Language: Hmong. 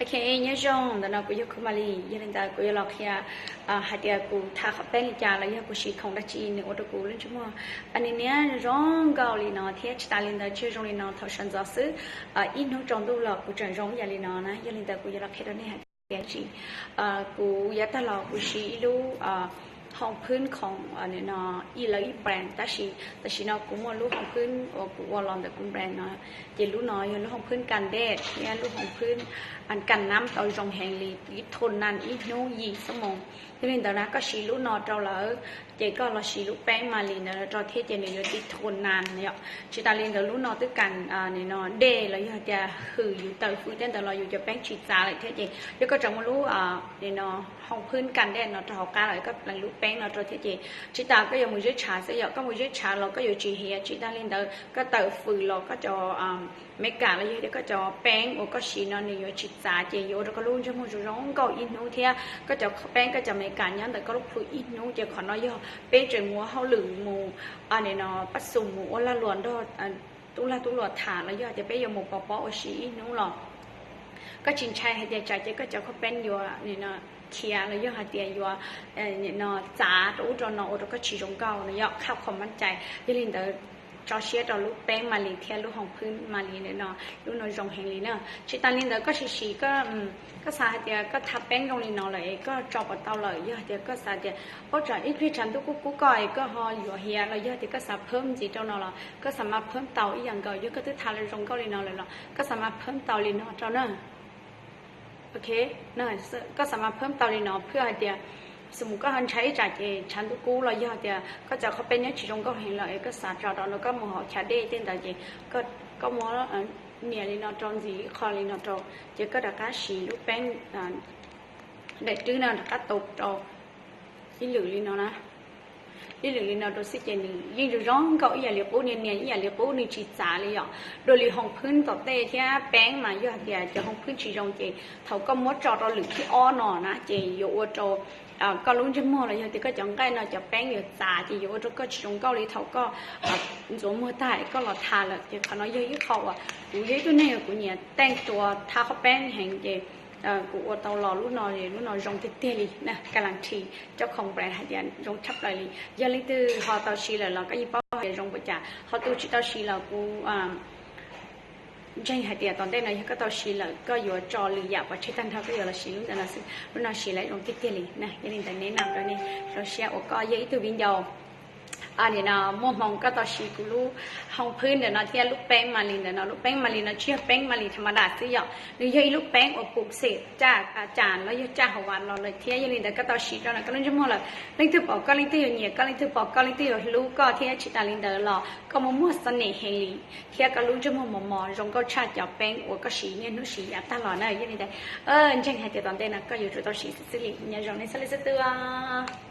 Ok, nyob zoo, ntawm no kuv yog Khun Malis. Yog li ntawd kuv yuav los qhia hais tias kuv tha qhov peeb li cas los yog kuv siv khoom dab tsi nws ua rau kuv lub ntsej muag niam niam zoo nkauj li no thiab tsis tas li ntawd tsis zoo li no thaum sawv ntxov xwb, ib hnub tsaus ntuj los kuv tseem zoo ib yam li no na. Yog li ntawd kuv yuav los qhia rau nej hais tias tsis, kuv yav tag los kuv siv ib lub hooj phwb khoom no ib lawv ib brand, tab sis tam sim no kuv muaj lub hooj phwb uas kuv ua los ntawm kuv brand no, ces lub no yog lub hooj phwb kas dej thiab lub hooj phwb kas nab tau zoo heev li, tiv thum nas ib hnub yim xuab moos. Yog li ntawd na koj siv lub no rau lawm, ces koj los siv lub peeb Malis ntawd rau thiab ces nws yuav tiv thum nas yom. Tsis tas li ntawd lub no twb kas no dej los yog tias hwm yus tawm fwj tej ntawd los yus cov peeb tsis txav lawm thiab ces yog koj tseem muaj lub no hooj phwb kas dej no rau hauv qab lawm koj pleev lub peeb no rau thiab ces tsis tas koj yuav mus zeb tshav xwb yom. Koj mus zeb tshav los koj yuav tsis hiav, tsis tas li ntawd koj tawm fwj los koj cov me kas los yog tias koj cov peeb uas koj siv no nws yuav tsis txav ces yuav ua rau koj lub ntsej muag zoo zoo nkauj ib hnub thiab koj cov peeb koj cov me kas nyob ntawm koj lub plhu ib hnub. Ces qhov no yog peb tseem muaj hauj lwm mus no pab xum mus ua lag luam nrog tub lag tub luam tham los yog tias peb yuav mus pov pob ua si ib hnub los koj tsis ntshai hais tias tsam ces koj cov khaub peeb yuav khiav los yog hais tias yuav no txav rau ub rau no ua rau koj tsis zoo nkauj no yom, khab khoom mab cai. Yog li ntawd tso siab rau lub peeb Malis thiab lub hooj phwb Malis ntawm no, lub no zoo heev li na. Tsis tas li ntawd koj sim sim koj, koj xav hais tias koj tha peeb zoo li no lawm es koj tso puas tau lawm. Yog tias koj xav tias ub tsam ib pliag tshav ntuj kub kub koj es koj ho yuav hiav los yog tias koj xav phab ntxiv rau no los koj xav mas phab tau ib yam nkaus. Yog koj twb tha zoo nkauj li no lawm los koj xav mas phab tau li no rau na. Ok, koj xav mas phab tau li no phwj hais tias xum mus koj ho ntshai ib tsam ces tshav ntuj kub los yog tias koj cov khaub peeb nyob tsis zoo nkauj heev los es koj xav tso rau no koj mus hauv chav dej tej ntawd ces koj muab nias li no rau ntxiv qho li no rau, ces koj rov qab siv lub peeb daim rwb no rov qab tu rau ib lwm li no na. Ib lwm li no rau xwb ces nws yeej zoo zoo nkauj ib yam li qub, nias nias ib yam li qub, nws tsis txav li yom. Dua li hooj phwb tom tej thiab peeb mas yog hais tias cov hooj phwb tsis zoo ces thaum koj muab tso rau lwm thib ob no na ces yuav ua rau koj lub ntsej muag los yog tias koj cov nqaij no cov peeb yuav txav ces yuav ua rau koj tsis zoo nkauj li thaum koj ntxuav muag tag koj los tha lawm. Ces qhov no yog ib qho uas kuv yog ib tug neeg kuv nyiam teej tua tha qhov peeb heev ces kuv ua tau los lub no, lub no zoo tiag tiag li na. Guarantee cov khoom brand hais tias zoo tshaj plaws li. Yog leej twg ho tau siv lawm los koj yeej paub hais tias zoo npaum cas, ho tus tsis tau siv los kuv ntseeg hais tias tom ntej no yog koj tau siv lawm koj yuav tso lwm yam pov tseg tag nrho koj yuav los siv lub ntawd no xwb. Lub no siv lawm zoo tiag tiag li na. Yog li ntawd neb nam rau nej zoo siab uas koj yog ib tug viv ncaus nim no muaj hmoo koj tau siv kuv lub hooj phwb ntawm no thiab lub peeb Malis ntawm no. Lub peeb Malis no tsis yog peeb Malis tham ma das xwb yom, nws yog ib lub peeb uas pum xem caj cas los yog caj hauv vas los lawm thiab. Yog li ntawd koj tau siv rau no koj lub ntsej muag lawm, leej twg pom koj leej twg yuav nyiam koj, leej twg pom koj leej twg yuav hlub koj thiab tsis tas li ntawd los koj muaj muag xo nem heev li thiab koj lub ntsej muag mos mos zoo nkauj tshaj cov peeb uas koj siv niaj hnub siv yav tag los na. Yog li ntawd ntseeg hais tias tom ntej no koj yuav tsum tau siv xwb xwb li. Nyob zoo nej txhua leej txhua tus.